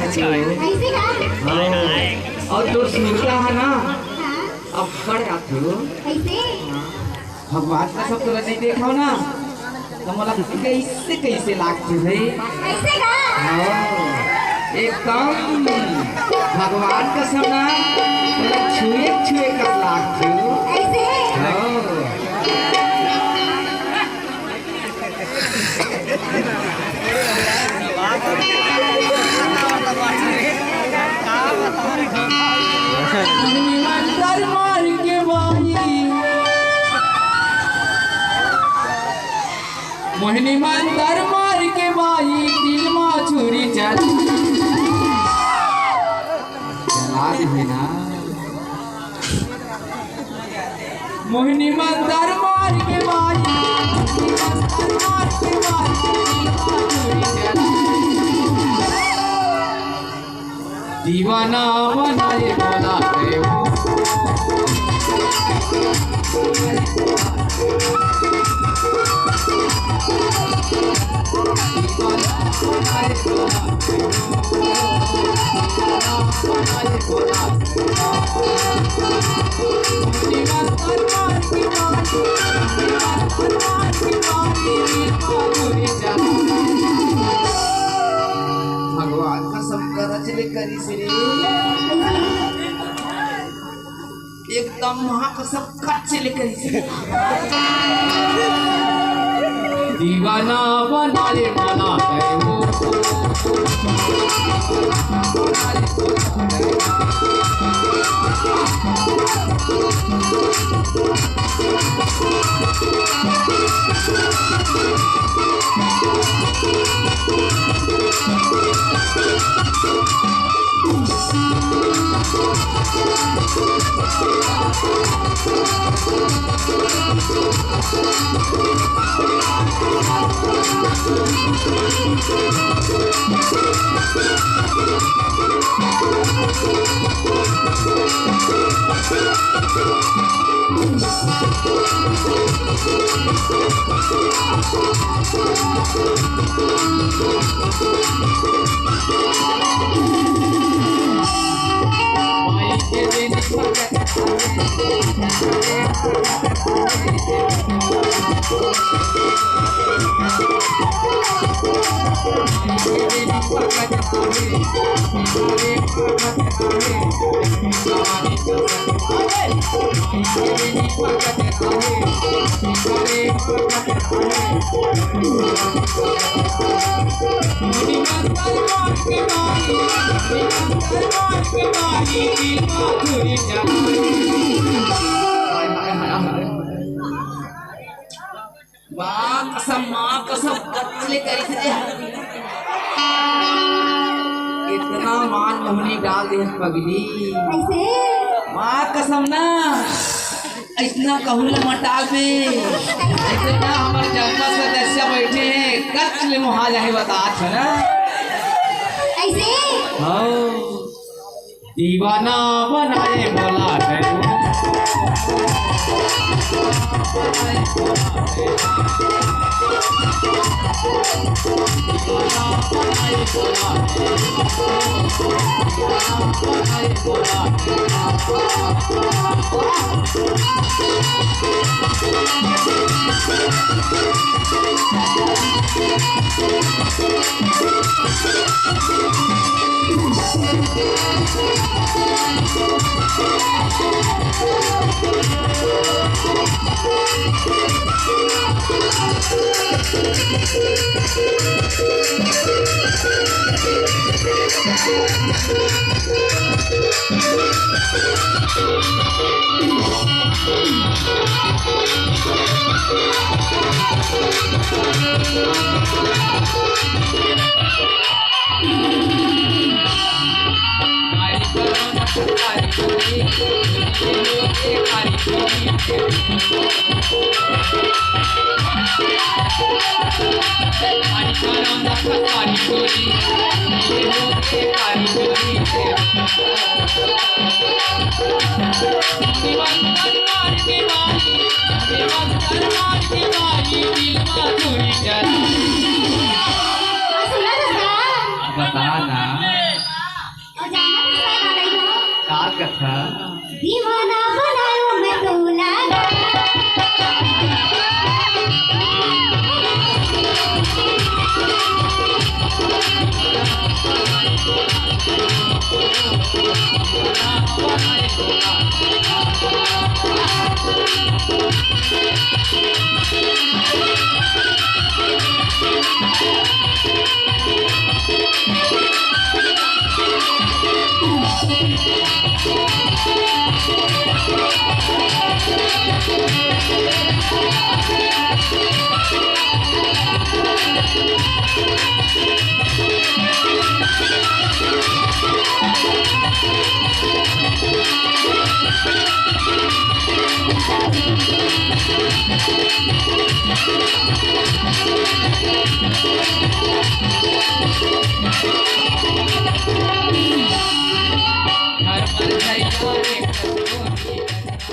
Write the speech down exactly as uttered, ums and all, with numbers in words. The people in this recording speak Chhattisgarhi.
कइसे का? हाँ। अउ तोर सुरता हे ना, हाँ। अब्बड़ आथे। कइसे? भगवान का सब तोला नइ देखव ना, त मोला कइसे कइसे लागथे भाई? कइसे का? हाँ, एकदम भगवान कसम ना, तोला छुए छुए कस लागथे। कइसे? हाँ। मंतर मार के बाई, मोहिनी मंतर मार के बाई, दिल मा छुरी चल। चला दे ना। मोहिनी मंतर मार के बाई, मंतर मार के बाई, दीवाना बनाए मोला रे। भगवान कसम, गरज ले करिस रे। एकदम माँ कसम, कच्च ले करिस रे। दीवाना बना ले, बना ले। माँ कसम, माँ कसम, कत्ले करिस रे। इतना मान मोहनी डाल दे पगली। कइसे? माँ कसम ना, अइसना कहूँ ला मटाबे। अइसे ना हमर जनता सदस्य बइठे हे, कत्ले मोहा जाही बतात हे ना। कइसे? हाँ। दीवाना बनाए मोला रे। बता ना। घर पर जाइया रे कसूरी।